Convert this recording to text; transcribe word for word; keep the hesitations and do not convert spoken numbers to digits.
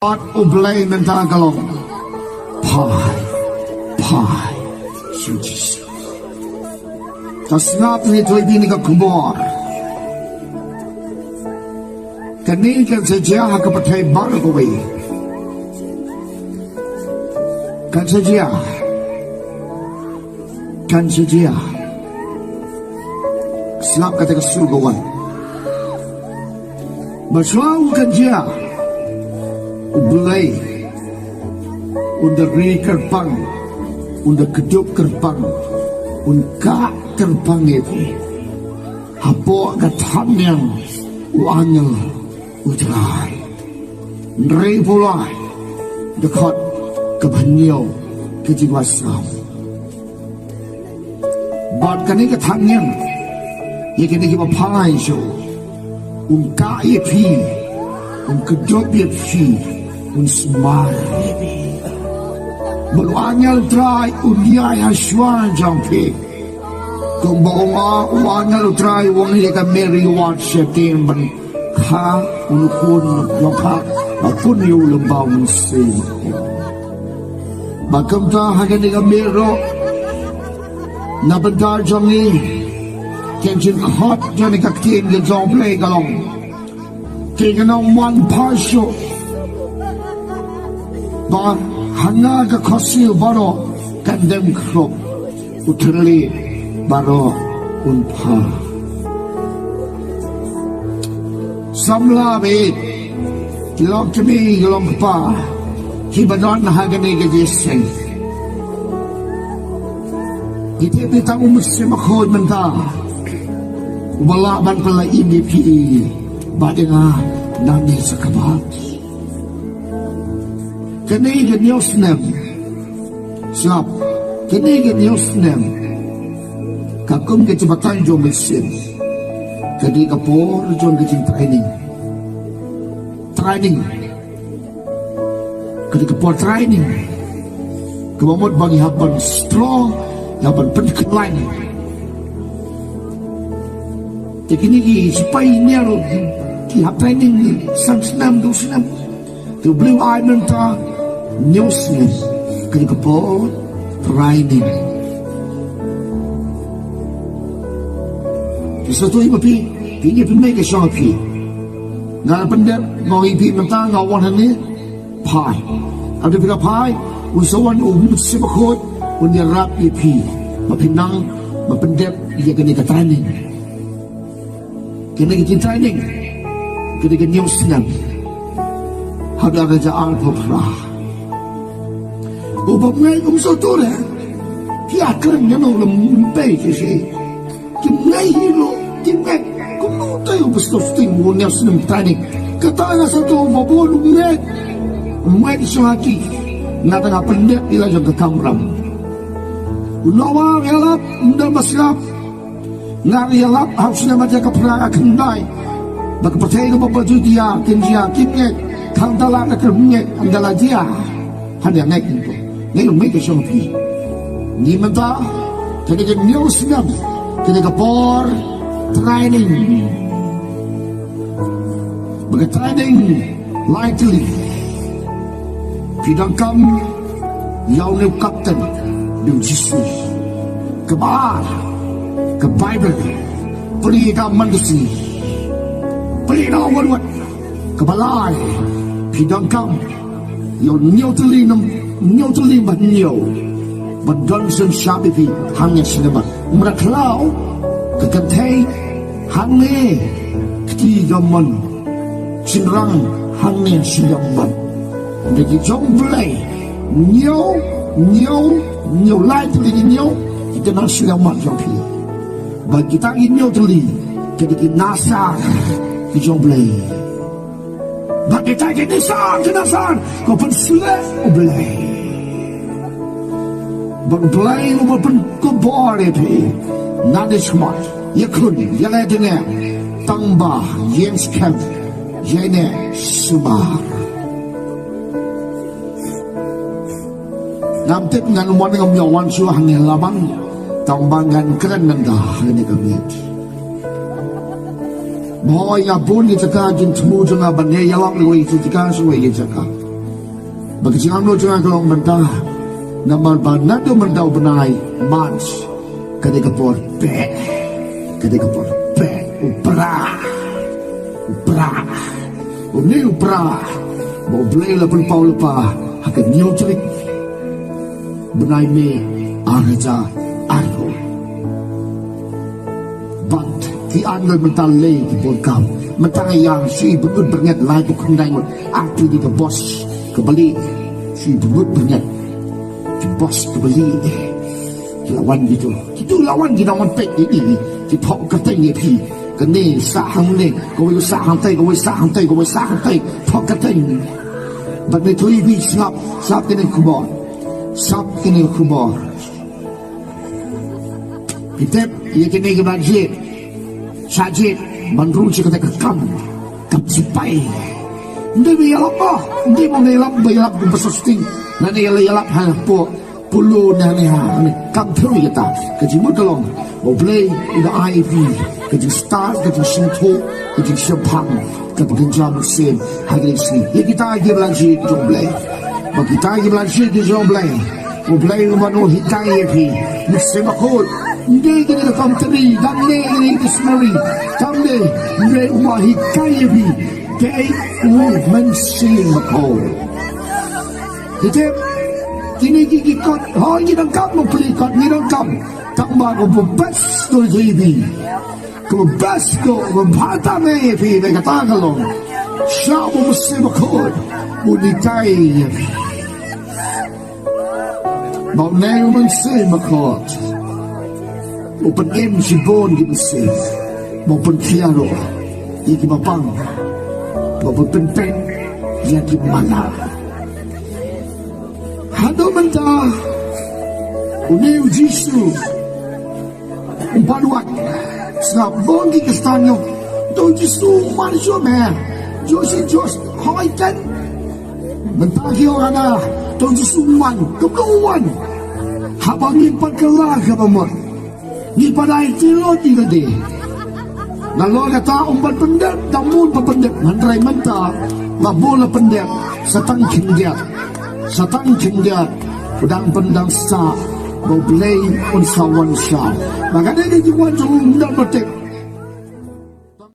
Ïa u Blei mynta ka long phai, phai sha u Jisu. Ka sngap ne to ïa kane ka khubor. Kane kan sa jia ha ka pyrthei baroh kawei. Kan sa jia. Kan sa jia. Sngap kata ka sur ka wan. Ba shuwa u kan jia, u Blei un da ri kyrpang, un da kdup kyrpang, un kah kyrpang ïa phi. Hapoh ka thapniang u angel u Trai. Hynriewphew lai, dkhot kaba hynñiew, ka jingwan sam. Bad kane ka thapniang, ïa kine kiba phai sha u, un kah ïa phi, un kdup ïa phi, un sumar ïa phi. Bad u angel Trai un ïaid ha shuwa jong phi. Kumba u ong u angel Trai u ong ïa ka Meri wat sheptieng ban kha u khun jong pha, ba khun ïa u lyngba u Mynsiem. Ba kumta ha kane ka miet ruh, na bynta jong ngi, ka jingkhot jong kane ka ktien ka jong u Blei ka long, te kan ym wan pha shuh. Ba ha nga ka khohsiew baroh kan dem khrup, u thylliej baroh un pha. Samla bad ki long kmie, ki long kpa, kiba don ha kane ka jingïaseng. Ngi tip ba tang u Mynsiem Bakhuid mynta uba lah ban pynlait ïa phi bad ïa nga nangne shakhmat. Kane ka hynñiew snem, sngap, kane ka hynñiew snem, ka kum ka jingbatai jong u Mynsiem. Ka dei ka por jong ka jingtraining. Training. Ka dei ka por training. Kaba mut ba ngi hap ban strong, ngi hap ban pynkhlaiñ. Te kine ki sipai India ruh ki hap training san snem, hynñiew snem. Te u Blei u ai mynta hynñiew snem. Ka dei ka por training. Phi sa tu i ma phi, phi ngi pynmih ka shong phi. Nga la pyndep, nga ong ïa phi mynta nga wan hangne, phai. Haba phi la phai, un sa wan u Mynsiem Bakhuid, un ïarap ïa phi. Ba phin nang, ba pyndep ïa kane ka training. Kane ka jingtraining, kane ka hynñiew snem. Haduh ar hajar arphew phra. U bym ngeit um sngewthuh re. Ki ïa kren ïa no lem bei ki shi. Kim ngeit hi ruh, kim ngeit. Kumno te u ba sngewthuh u hynñiew snem training. Kata nga sngewthuh ba bun um ngeit. Um ngeit shuh ha ki. Nga tang nga pyndep ïa la jong ka kamram. U Noah u ïalap, um don ba sngap. Nga ïalap ha u snem ar hajar khatphra khyndai. Ba ka pyrthei kaba ba Judia, kin jia, kim ngeit, khang tala ka kyrngeit, ym da la jia. Hynrei ngeit kin to. Ngeit ym ngeit ka shong phi. Ngi mynta, kane ka hynñiew snem, kane ka por training. Ba ka training lai tylli. Phi donkam ïa une u kapten, dei u Jisu. Kaba ar, ka Baibl. Pule ïa ka man ka sngi. Pule na wat wat. Kaba lai, phi donkam ïa u hynñiew tylli, nam hynñiew tylli ba hynñiew. Ba don shen shap ïa phi hangne sha shnong. Mra khlaw ka kynthei hangne, kti ka mon. Shynrang hangne shynrang ban. Ba ki jong Blei hynñiew, hynñiew, hynñiew lai tylli hynñiew, kita na shynrang ban jong phi. Ba kita hynñiew tylli, kita ki nasar ki jong Blei. Ba kita ki nasar, ki nasar, ko pynshlur U Blei. Ba U Blei u ba pynkupbor ïa phi. Naduh shakhmat, ïa khun, ïa leh dyngiah, tang ba ïeng skhem, ïa ne sumar. Ngam tip ngan wan, ngam ïa wan shuh hangne, la bang tang ba ngan kren nangta hangne ka miet. Ba ïa bun ki jaka jingthmu jong nga ban ïa ïalap lawei ki jaka sha wei ki jaka. Ba ka jingangnud jong nga ka long mynta, namar ba naduh mynta u bnai March ka dei ka por peh, ka dei ka por peh, u pra, u pra, une u pra ba U Blei u la pynpaw lypa ha ka hynñiew tarik bnai May ar hajar arphew. Bad ki angel mynta lei ki bun kam. Mynta nga ïa shu i bynrut byrngeit lai tu khyndai ngut. Ar tu di ka bos ka bali. Shu i bynrut byrngeit. Ki bos ka bali. Ki la wan gitu. Kitu la wan ki dang wan peit ïa ngi. Ki thok kyrteng ïa phi. Kane sah hangne. Kawei sah hangtai, kawei sah hangtai, kawei sah hangtai. Thok kyrteng. Bad me tu i bi sngap, sngap kane khubor. Sngap kane khubor. Ki tip ïa kine kiba jied, shah jied ban rung sha kata ka kam, kam sipai. Ym dei ba ïalap ba, ym dei ba ïalap, ba ïalap kum ba sosting. Lane ïalap, ïalap ha pok polo ne ne ha ne. Kam thru ïa ta. Ka jingmut ka long ba U Blei u da ai ïa phi ka jingstad, ka jingsngewthuh, ka jingshemphang, ka jingkynjah mynsiem ha kine ki sngi. Ïa kita kiba la jied jong U Blei, ba kita kiba la jied jong U Blei, U Blei u mano hikai ïa phi. Mynsiem Bakhuid. Ym dei kine ki commentary, dang ne kine ki dictionary. Kam dei, U Blei u ma hikai ïa phi. Dei u Mynsiem Bakhuid. Ki tip, kine ki, ki kot, hooid ngi donkam, u pli kot ngi donkam. Tang ba kaba best to ïa phi. Kaba best to, kaba bha tam ïa phi, ba kata ka long. Shah ba u Mynsiem Bakhuid un hikai ïa phi. Ba une u Mynsiem Bakhuid u pynim shibun ki mynsiem. Ba u pynkhia ruh ïa kiba pang. Ba u pynpeit ïa ki mala. Haduh mynta une u Jisu u pat wad. Sngap bun ki Khristan ïoh, to u Jisu u man shuh me. Jisu, Jisu, hooid kan. Mynta ki ong hana, to u Jisu u man, kumno u wan? Haba ngi pat kylla kaba mut, ngi pat ai tylli ki lade. Nalor kata um pat pyndep, dang bun ba pyndep, hynrei mynta la bun la pyndep, sa tang khyndiat, sa tang khyndiat. U dang pyndang sa ba U Blei un sa wan sha. Ba ka dei ka jingwan jong u ym don ba tip.